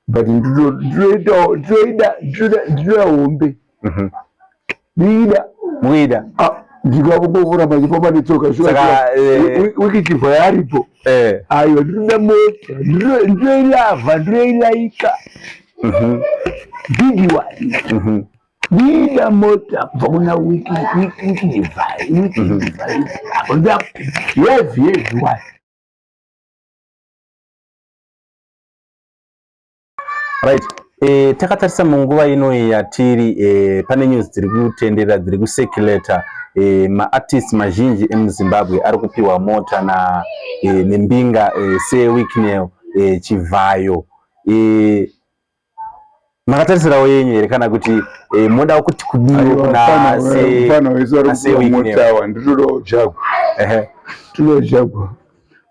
But ndinoida, ndinoda hombe. Ndinoida. Muida. Ah, ndikakungovura machifamba netsoka. Saka Wicky Chivayo aripo. Aiwa, ndinoda mota, ndinoilavha, ndinoilaika. Big one. Ndinoida mota kubva kuna Wicky Chivayo, Wicky Chivayo. Heavy, heavy one. Right. Takatarisa munguva ino yatiri, pane news dziri kutenderera, dziri kucirculata. Maartists mazhinji emuZimbabwe ari kupiwa mota na nembinga seWicknell Chivayo. Makatarisirawo yenyu here, kana kuti moda kuti kudiwe kuna Mufana wese ari kupiwa mota awa, ndinodawo Jaguar. Tinodawo Jaguar.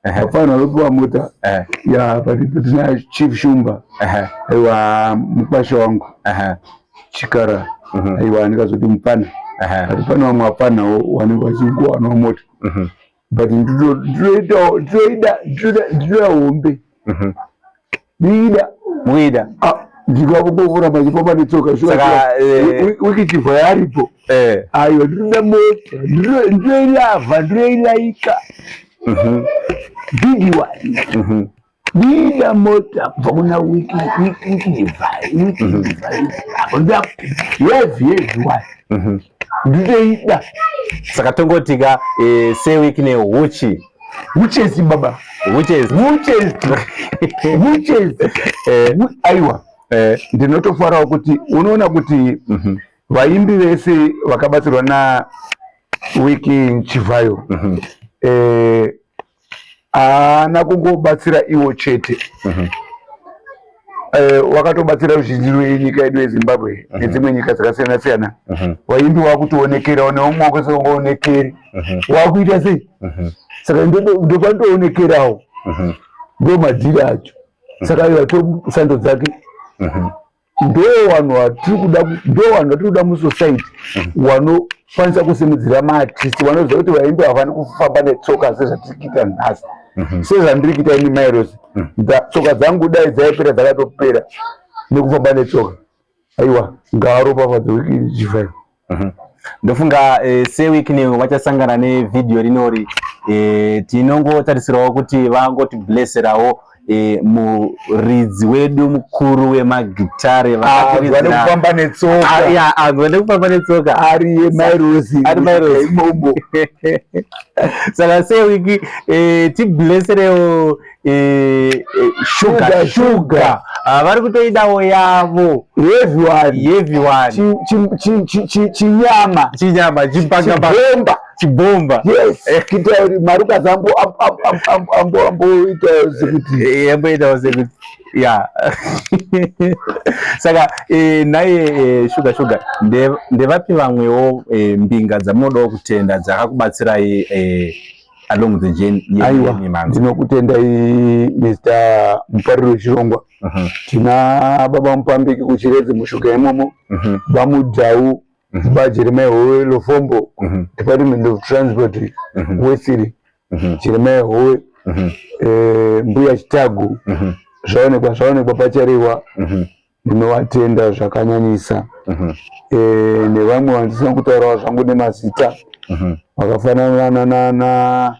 Vafana vanopiwa mota ya, but tina Chief Shumba. Aiwa, mukwasha wangu Chikara. Aiwa, ndikazoti mupana, but pane vamwe vapanawo vanenge vachingowanawo mota, but ndinoida, ndinoda hombe. Ndinoida. Muida. Ah, ndikakungovura machifamba netsoka. Saka Wicky Chivayo aripo. Aiwa, ndinoda mota, ndinoilavha, ndinoilaika. Big one. Ndinoida mota kubva kuna Wicky Chivayo, Wicky Chivayo. Heavy, heavy one. Ndinoida. Saka tongotika seWicknell huchi. Huchesi baba. Huchesi. Huchesi, huchesi. Aiwa, ndinotofarawo kuti unoona kuti vaimbi vese vakabatsirwa na Wicky Chivayo haana kungobatsira iwo chete, wakatobatsira ruzhinji rwenyika yedu yeZimbabwe nedzimwe nyika dzakasiyana siyana. Vaimbi wakutoonekerawo, neumwe wakusingaonekeri wakuita sei. Saka ndopandoonekerawo, ndo madhiri acho. Saka iwa sando dzake. Ndo vanhu vatiri kuda, ndo vanhu vatiri kuda musociety, vanokwanisa kusimudzira maartist, vanoziva kuti vaimbi havafani kufamba netsoka sezvatiri kuita nhasi, sezvandiri kuita ini Mairosi. Tsoka dzangu dai dzaipera, dzakatopera nekufamba netsoka. Aiwa, ngaaropafadzwe Wicky Chivayo. Ndofunga seWicknell vachasangana nevhidhiyo rinori, tinongotarisirawo kuti vangotiblesserawo muridzi wedu mukuru wemagitare. Vanokufamba netsoka. Vanekufamba netsoka. Ari yeMairosi. Ari Mairosi. Imomo. Saka seWicky, tiblesserewo Sugar. Sugar. Sugar. Ah, vari kutoidawo yavo. Heavy one. Heavy one. Chinyama. Chinyama chipangapa. Chibhomba. Chibhomba. Yes, kuita kuti Marukasi amboita sekuti Amboitawo sekuti ya. Saka naye Sugar Sugar, ndevapi vamwewo mbinga dzamunodawo kutenda dzakakubatsirai along the journey? Aiwa, Yemanzi? ndinokutendai, Mr Mupariri wechirongwa. Tina baba Mupambiki kuChiredzi mushuga imomo, vaMudhau, baJeremiah Howe Lofombo, Department of Transport, Wesiri Jeremiah Howe, Mbuya Chitagu, zvaonekwa, zvaonekwa pachariwa. Ndinovatenda zvakanyanyisa. Nevamwe vandisina kutaurawo zvangu nemazita, vakafanana nana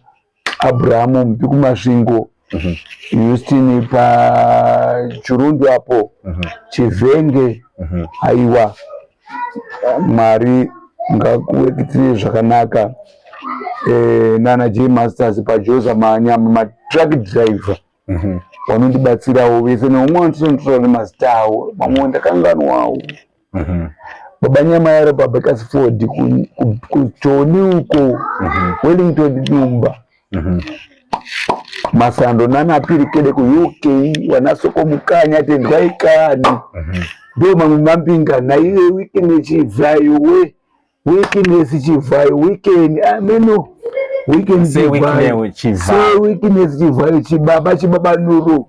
Abrahamu Mupi kuMasvingo, Houston paChirundu apo, Chivhenge. Aiwa, Mwari ngakuitire zvakanaka. Nana J Masters paJoza, Manyama, matruck driver vanondibatsirawo vese, neumwe wandisinotora nemazita avo, mamwe ndakanganwawo. Baba Nyamayaro paBakersford, kuJoni uko, Wellington Dumba, Masando nana Pirikede kuUK, vanaSoko Mukanya, tendwai kani. Ndo mamwe mambinga naiye Wicknell Chivayo, we Wicknell Chivayo, Weekend ameno Weekend. SeWicknell Chivayo. SeWicknell Chivayo, chibaba, chibaba nuru.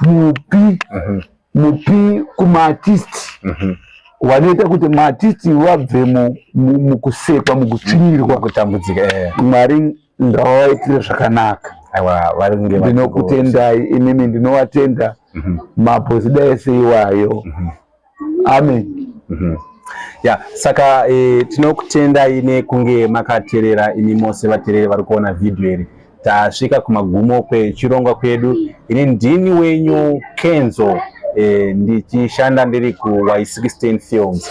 Mupi, mupi kumaartist, vanoita kuti maartist vabve mukusekwa, mukutsvinyirwa. Kutambudzika. Mwari ngavavaitire zvakanaka. Aiwa, vari kunge Ndinokutendai imimi, ndinovatenda. Mabhosida ese iwayo. Amen. Ya, saka tinokutendai nekunge makateerera, imi mose vateereri vari kuona vhidhiyo iri. Tasvika kumagumo kwechirongwa kwedu. Ini ndini wenyu Kenzo, ndichishanda ndiri ku Y16 Films.